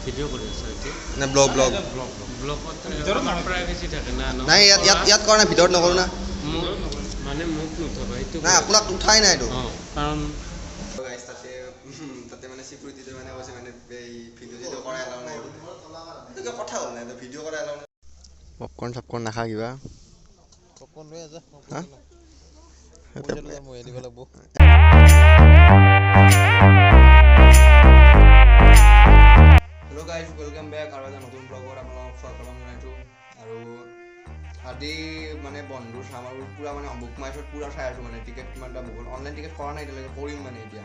Video' কৰি আছা এতিয়া না ব্লগ ব্লগ ব্লগত প্ৰাইভেচি থাকে না। নাই, ইয়াত ইয়াত ইয়াত কৰা নাই, ভিতৰত নকৰোঁ না। মানে মোক নুঠাবা এইটো। নাই, আপোনাক উঠাই নাই এইটো। অঁ, কাৰণ তাতে তাতে মানে চিকিউৰিটিটো মানে কৈছে মানে এই ভিডিঅ' চিডিঅ' কৰা এলাও নাই বোলে। এইটো কথা হ'ল নাই, ভিডিঅ' কৰা এলাও নাই। পপকৰ্ণ চপকৰ্ণ নাখা কিবা? পপকৰ্ণ লৈ আছা। হা? মই দিব লাগিব। হেল্ল' গাইজ, welcome back আৰু এটা নতুন ব্লগত আপোনালোকক স্বাগতম জনাইছোঁ। আৰু আজি মানে বন্ধু চাম আৰু পূৰা মানে বুক মাই শ্ব'ত পূৰা চাই আছোঁ, মানে টিকেট কিমানটা বুক হ'ল। অনলাইন টিকেট কৰা নাই এতিয়ালৈকে, কৰিম মানে এতিয়া।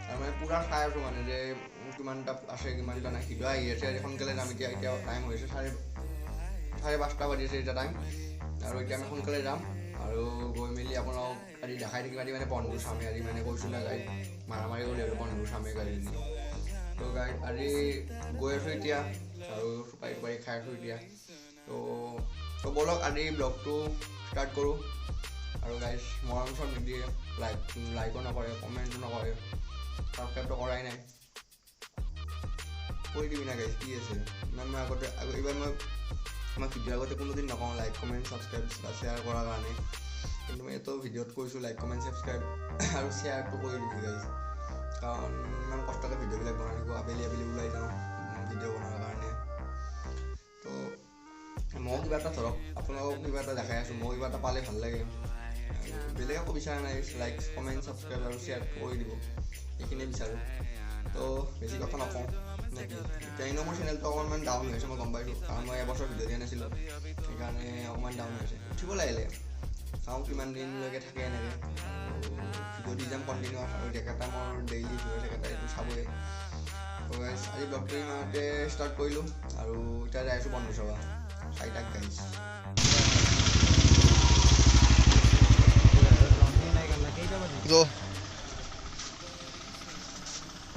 আৰু মানে পূৰা চাই আছোঁ মানে যে কিমানটা আছে কিমানটা নাই। সিদ্ধ আহি আছে, আজি সোনকালে যাম। এতিয়া এতিয়া টাইম হৈছে 5:30 বাজি আছে এতিয়া টাইম। আৰু এতিয়া আমি সোনকালে যাম আৰু গৈ মেলি আপোনালোকক আজি দেখাই থাকিম। আজি মানে বন্ধু চামে, আজি মানে কৈছোঁ না গাড়ী মাৰামাৰি কৰি আৰু বন্ধু চামে গাড়ী। তো গাড়ী আজি গৈ আছোঁ এতিয়া আৰু চুপাৰি টুপাৰি খাই আছোঁ এতিয়া। তো তো ব'লক, আজি ব্লগটো ষ্টাৰ্ট কৰোঁ। আৰু গাইজ, মৰম চৰম নিদিয়ে, লাইক লাইকো নকৰে, কমেণ্টো নকৰে, ছাবস্ক্ৰাইবটো কৰাই নাই, কৰি দিবি না গাইজ। কি আছে ইমান? মই আগতে এইবাৰ মই ভিডিঅ' আগতে কোনোদিন নকওঁ লাইক কমেণ্ট ছাবস্ক্ৰাইব বা শ্বেয়াৰ কৰাৰ কাৰণে, কিন্তু মই এইটো ভিডিঅ'ত কৈছোঁ লাইক কমেণ্ট ছাবস্ক্ৰাইব আৰু শ্বেয়াৰটো কৰি দিবি গাইজ। কাৰণ ইমান কষ্টকৈ ভিডিঅ'বিলাক বনাই থাকোঁ, আবেলি আবেলি ওলাই যাওঁ ভিডিঅ' বনোৱাৰ কাৰণে। তো ময়ো কিবা এটা ধৰক আপোনালোকক কিবা এটা দেখাই আছোঁ, ময়ো কিবা এটা পালে ভাল লাগে। আৰু বেলেগ একো বিচৰা নাই, লাইক কমেণ্ট ছাবস্ক্ৰাইব আৰু শ্বেয়াৰ কৰি দিব, এইখিনিয়ে বিচাৰোঁ। তো বেছি কথা নকওঁ নেকি এতিয়া। এনেও মোৰ চেনেলটো অকণমান ডাউন হৈ আছে, মই গম পাইছোঁ, কাৰণ মই এবছৰ ভিডিঅ' দিয়া নাছিলোঁ, সেইকাৰণে অকণমান ডাউন হৈ আছে। উঠিব লাগিলে চাওঁ কিমান দিনলৈকে থাকে এনেকৈ। ভিডিঅ' দি যাম কণ্টিনিউৱাছ আৰু ডেকাটা মোৰ ডেইলি ভিডিঅ' থাকে, এইটো চাবই। তো গাইজ, আজি ব্লগটো ইমানতে ষ্টাৰ্ট কৰিলোঁ আৰু এতিয়া যাই আছোঁ বন্ধু চাবা, চাই থাক গাইজ।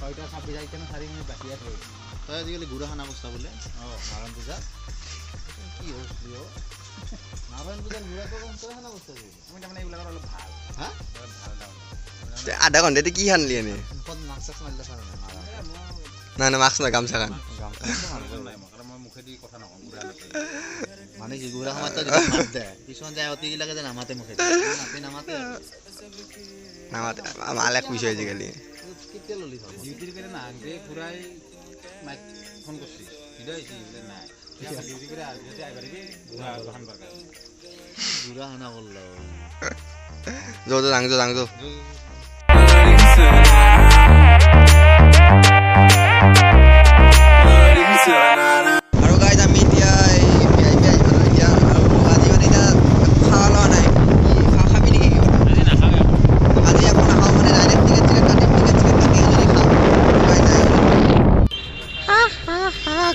6টা 26, এতিয়া 4 মিনিট বাকী আছে। তই আজিকালি গুড়া খানা বস্তা বোলে। অঁ, নাৰায়ণ পূজা কি হৈছিলি? অ', নাৰায়ণ পূজাৰ গুড়াটো তই খানা বস্তা। আমি তাৰমানে এইবিলাকৰ অলপ ভাল। হা। অলপ ভাল তাৰমানে। আধা ঘণ্টাতে কি খানলি এনে? মুখত মাস্ক চাস্ক মাৰিলে ছাৰ। নাই নাই, মাস্ক নাই, গামছা খান। নাই, মই কাৰণ মই মুখেদি কথা নকওঁ গুড়া। মানে কি, গুড়া সময়ত তই যদি মাত দে, কিছুমান যায় অতিগিলাকে যে নামাতে মুখেদি, নাপি নামাতে। নামাতে, মালে কৈছে আজিকালি। কেতিয়া ল'লি? ডিউটিৰ পৰা নাহাংতে খুৰাই মাইক ফোন কৰছি, ভিডিঅ' আহিছি বোলে। নাই, ডিউটিৰ পৰা যদি আহিব পাৰিবি গুড়া খানবাৰ কাৰণে। গুড়া খানা কৰল। যো যো যাং যো যাং যো। আৰু গাইজ, আমি এতিয়া এই ভি আই পি আহি পালোঁ এতিয়া। আৰু আজি মানে এতিয়া খাৱা লোৱা নাই। কি খাবি নেকি কিবা? আজি নাখাওঁ। আজি একো নাখাওঁ, মানে ডাইৰেক্ট টিকেট চিকেট কাটিম, টিকেট চিকেট কাটি যদি খাম।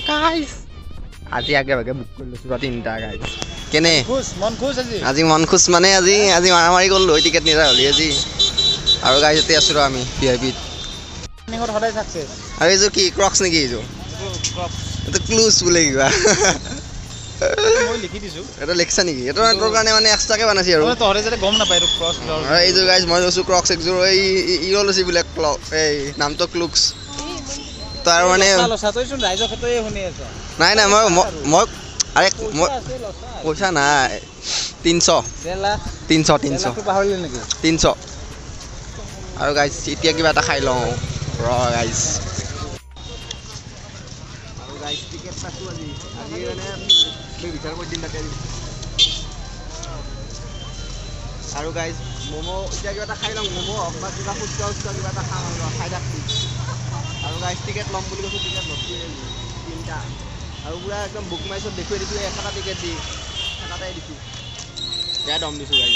গাইজ, আজি আগে ভাগে বুক কৰি লৈছোঁ তিনিটা। গাইজ, কেনে? খুচ, মন খুচ আজি। আজি মন খুচ, মানে আজি আজি মাৰামাৰি কৰিলোঁ হয় টিকেট নিদিয়া হ'লি আজি। আৰু গাইজ, এতিয়া আছোঁ ৰ আমি ভি আই পিত। সদায় ছাকচেছ। আৰু এইযোৰ কি, ক্ৰক্স নেকি এইযোৰ? এইটো ক্লুজ বোলে কিবা। মই লিখি দিছোঁ। এইটো লিখছা নেকি? এইটো তোৰ কাৰণে মানে এক্সট্ৰাকে বনাইছি আৰু। তহঁতে যাতে গম নাপায় এইটো ক্ৰছ। আৰু এইযোৰ গাইজ, মই লৈছোঁ ক্ৰক্স একযোৰ, এই ইও লৈছে বোলে ক্লক, এই নামটো ক্লুক্স। তো আৰু মানে তইচোন ৰাইজৰ ক্ষেত্ৰয়ে শুনি আছ। নাই নাই, মই মই আৰে মই পইচা নাই, 300। 1.5 লাখ। 300, 300। পাহৰিলি নেকি? 300। আৰু গাইজ, এতিয়া কিবা এটা খাই লওঁ ৰ গাইজ। আৰু গাইজ, টিকেট পাইছোঁ আজি। আজি মানে বিচাৰ কৰি দিম তাতে। আৰু গাইজ, ম'ম' এতিয়া কিবা এটা খাই লওঁ, ম'ম' হওক বা কিবা ফুচকা উচকা কিবা এটা খাম আৰু খাই থাকছি। আৰু গাইজ, টিকেট ল'ম বুলি কৈছোঁ, টিকেট ল'ম তিনিটা। আৰু পূৰা একদম বুক মাই শ্ব'ত দেখুৱাই দিছোঁ, এশটা টিকেট দি এটাই দিছোঁ, বেয়া দম দিছোঁ গাইজ।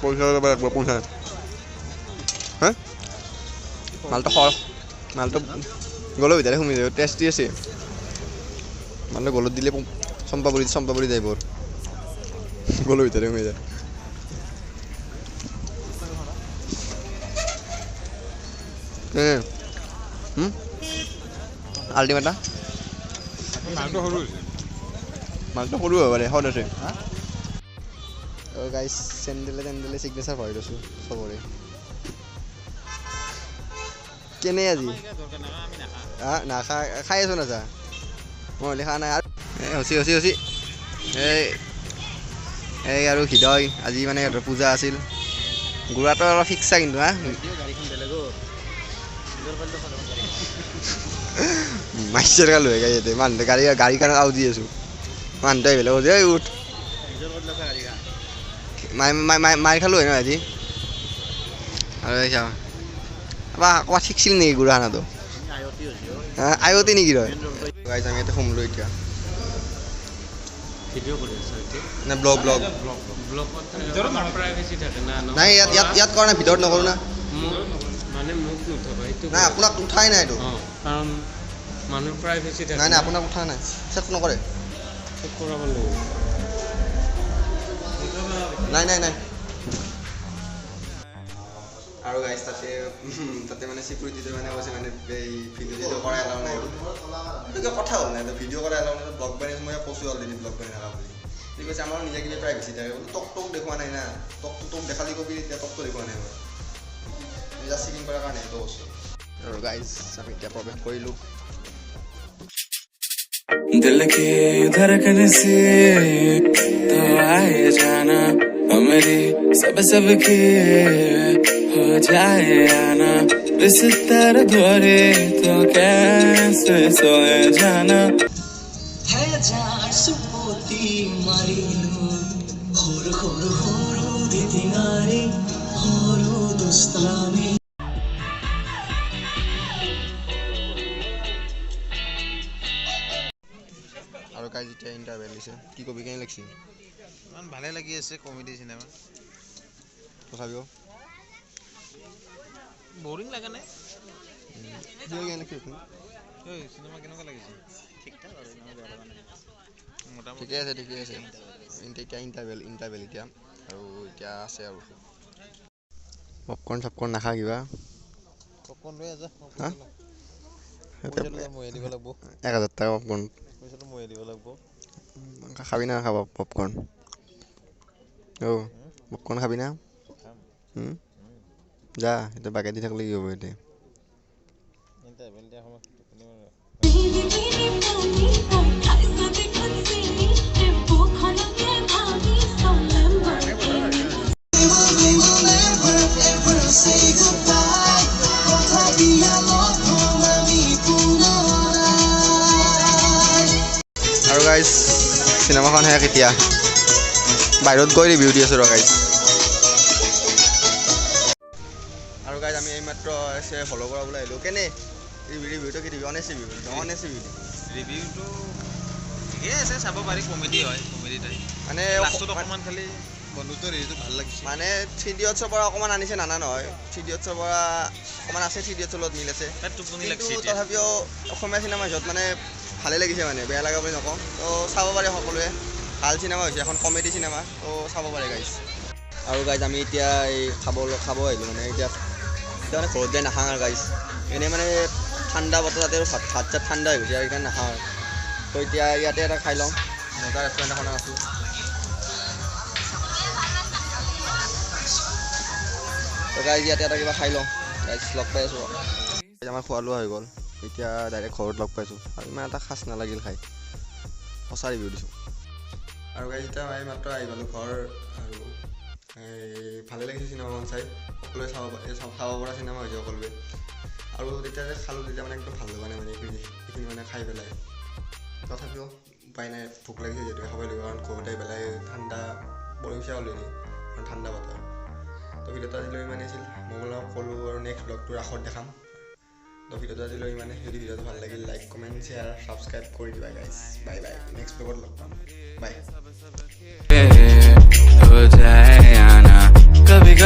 পইচা ল'ব লাগিব, পইচা। হা, মালটো সৰ, মালটো গলৰ ভিতৰে সোমাই যাব, টেষ্টি আছে। মালটো গলত দিলে চম্পাপুৰি চম্পাপুৰি টাইপৰ গলৰ ভিতৰে সোমাই যায়। আল্টিমেট না? মালটো সৰু হৈছে। মালটো সৰু হ'ব পাৰে, সোৱাদ আছে। গাইজ, চেণ্ডেলে তেণ্ডেলে চিগনেচাৰ ভৰাই লৈছোঁ চবৰে। কেনে আজি নাখা খাই আছো না যা মই হ'লে খোৱা নাই আৰু হচি হচি হচি এই এই আৰু হৃদয় আজি মানে সিহঁতৰ পূজা আছিল গুড়াটো অলপ ফিক্সা কিন্তু হা মাইছেৰ গালো হৈ গাড়ী মানুহ গাড়ী গাড়ী কাৰণে আউজি আছো মানুহটো আহি পেলাই কৈছে উঠ মাৰ খালো হয় ন আজি আৰু চাওঁ ক'ৰবাত শিকছিল নেকি গুড়া খানাটো আইঅতি নেকি তই গাইজ আমি ইয়াতে সোমলো এতিয়া না ব্লগ ব্লগ নাই ইয়াত ইয়াত ইয়াত কৰা নাই ভিতৰত নকৰোঁ না নাই আপোনাক উঠাই নাই এইটো কাৰণ মানুহ প্ৰাইভেচি থাকে নাই নাই আপোনাক উঠা নাই চেক নকৰে চেক কৰাব লাগিব নাই নাই নাই আৰু গাইজ তাতে তাতে মানে চিকিউৰিটিটো মানে কৈছে মানে এই ভিডিঅ' চিডিঅ' কৰা এলাও নাই এইটো কথা হ'ল নাই ভিডিঅ' কৰা এলাও নাই ব্লগ বনাইছোঁ মই কৈছোঁ অলৰেডি ব্লগ বনাই থকা বুলি ঠিক আছে আমাৰ নিজে কিবা প্ৰাইভেচি থাকে বোলো টক টক দেখুওৱা নাই না টকটো তোক দেখালি কবি তেতিয়া টকটো দেখুওৱা নাই মই জাষ্ট চেকিং কৰাৰ কাৰণে সেইটো বস্তু আৰু গাইজ আমি এতিয়া প্ৰৱেশ কৰিলোঁ दिल की धड़कन से तो आए जाना मेरी सब सबके हो जाए आना बिस्तर द्वारे तो कैसे सोए जाना আৰু গাইজ এতিয়া ইণ্টাৰভেল দিছে কি কবি কেনে লাগছে ইমান ভালে লাগি আছে কমেডি চিনেমা তথাপিও বৰিং লাগা নাই চিনেমা কেনেকুৱা লাগিছে ঠিক ঠাক আৰু ইমান বেয়া লগা নাই মোটামুটি ঠিকে আছে ঠিকে আছে এতিয়া ইণ্টাৰভেল ইণ্টাৰভেল এতিয়া আৰু এতিয়া আছে আৰু পপকৰ্ণ চপকৰ্ণ নাখা কিবা পপকৰ্ণ লৈ আছা হা? পইচাটো ময়ে দিব লাগিব 1000 টকা পপকৰ্ণ পইচাটো ময়ে দিব লাগিব খাবি না খাব পপকৰ্ণ অ' পপকৰ্ণ খাবি না খাম যা এতিয়া বাগে দি থাকিলে কি হ'ব এতিয়া ইণ্টাৰভেল দিয়া সময়ত টোপনি মাৰো। আৰু গাইজ চিনেমাখন শেষ এতিয়া বাহিৰত গৈ ৰিভিউ দি আছোঁ ৰ গাইজ আৰু গাইজ আমি এইমাত্ৰ হলৰ পৰা ওলাই আহিলোঁ কেনে ৰিভিউটো কি দিবি অনেষ্ট ৰিভিউ অনেষ্ট ৰিভিউ ৰিভিউটো ঠিকেই আছে চাব পাৰি কমেডি হয় কমেডি টাইপ মানে লাষ্টত অকণমান খালি বন্ধুত্বৰ হেৰিটো ভাল লাগিছে মানে থ্ৰী ইডিয়টছৰ পৰা অকণমান আনিছে নানা নহয় থ্ৰী ইডিয়টছৰ পৰা অকণমান আছে থ্ৰী ইডিয়টছৰ লগত মিল আছে তাত টোপনি কিন্তু লাগিছে এতিয়া তথাপিও অসমীয়া চিনেমা হিচাপত মানে ভালেই লাগিছে মানে বেয়া লগা বুলি নকওঁ তো চাব পাৰে সকলোৱে ভাল চিনেমা হৈছে এখন কমেডি চিনেমা তো চাব পাৰে গাইজ আৰু গাইজ আমি এতিয়া এই খাব খাব আহিলোঁ মানে এতিয়া এতিয়া মানে ঘৰত যাই নাখাওঁ আৰু গাইজ এনেই মানে ঠাণ্ডা বতৰ তাতে আৰু ভাত ভাত চাত ঠাণ্ডা হৈ গৈছে আৰু সেইকাৰণে নাখাওঁ আৰু তো এতিয়া ইয়াতে এটা খাই লওঁ মজা ৰেষ্টুৰেণ্ট এখনত আছোঁ তো গাইজ ইয়াতে এটা কিবা খাই লওঁ গাইজ লগ পাই আছোঁ আমাৰ খোৱা লোৱা হৈ গ'ল এতিয়া ডাইৰেক্ট ঘৰত লগ পাইছোঁ আৰু ইমান এটা খাচ নালাগিল খাই সঁচা ৰিভিউ দিছোঁ আৰু গাইজ এতিয়া আমি মাত্ৰ আহি পালোঁ ঘৰ আৰু এই ভালে লাগিছে চিনেমাখন চাই সকলোৱে চাব চাব পৰা চিনেমা হৈছে সকলোৱে আৰু তেতিয়া যে খালোঁ তেতিয়া মানে একদম ভাল লগা নাই মানে এইখিনি এইখিনি মানে খাই পেলাই তথাপিও উপায় নাই ভোক লাগিছে যিহেতুকে খাবই লাগিব কাৰণ ঘৰত আহি পেলাই ঠাণ্ডা পৰিছে অলৰেডি কাৰণ ঠাণ্ডা বতৰ তো ভিডিঅ'টো আজিলৈ ইমানেই আছিল মই অলপ ক'লোঁ আৰু নেক্সট ব্লগটো ৰাসত দেখাম তো ভিডিঅ'টো আজিলৈ ইমানেই যদি ভিডিঅ'টো ভাল লাগিল লাইক কমেণ্ট শ্বেয়াৰ ছাবস্ক্ৰাইব কৰি দিবা গাইজ বাই বাই নেক্সট ব্লগত লগ পাম বাই हो जाए आना कभी कभी।